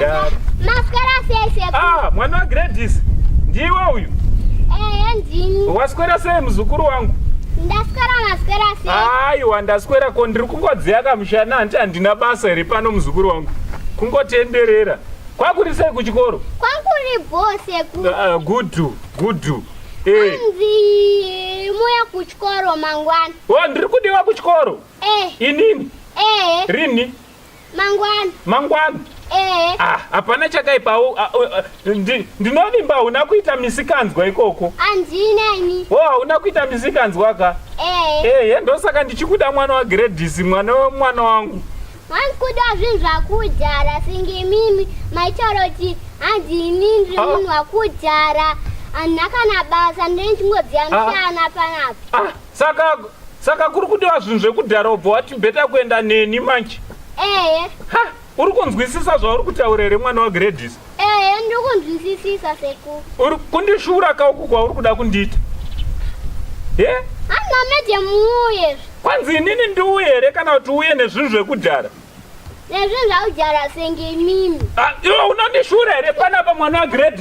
Dare. Maswera sei sekuru? Ah, mwana waGladys. Ndiwe uyu. Ehe ndini. Waswera sei muzukuru wangu? Ndaswera maswera sei? Aiwa ndaswera ko ndiri kungodziya kamushana hanti handina basa here pano muzukuru wangu. Kungotenderera. Kwakuri sei kuchikoro? Kwakuri bho sekuru. Good, good. Eh. Hanzi muye kuchikoro mangwana. Oh, ndiri kudiwa kuchikoro. Eh. Inini? Eh. Rini? Mangwana. Mangwana? Eh. Ah, hapana chakaipa. Ndinovimba hauna kuita misikanzwa ikoko. Handina ini. Oh, hauna kuita misikanzwa ka? Eh. Eh, ndosaka ndichikuda mwana waGladys, mwana wemwana wangu. Hanzi kuda zvinhu zvakudhara senge imimi maitaura kuti hanzi ini ndiri Ah. munhu wakudhara handina kana basa ndine ndichingodziya Ah. mushana panapa. Ah, saka kuri kudiwa zvinhu zvekudhara ubva wati better kuenda neni manje. Ehe. Ha, uri kunzwisisa zvauri kutaura here mwana waGladys? Ehe ndiri kunzwisisisa sekuru. Uri kundishura kauku kwauri kuda kundiita. Ye? Hanzi mamedhe muuye Kwanzi inini ndiuye here kana kuti uye nezvinhu zvekudhara? Nezvinhu zvakudhara senge imimi. Ah, iwe unondishura here panapa mwana waGladys?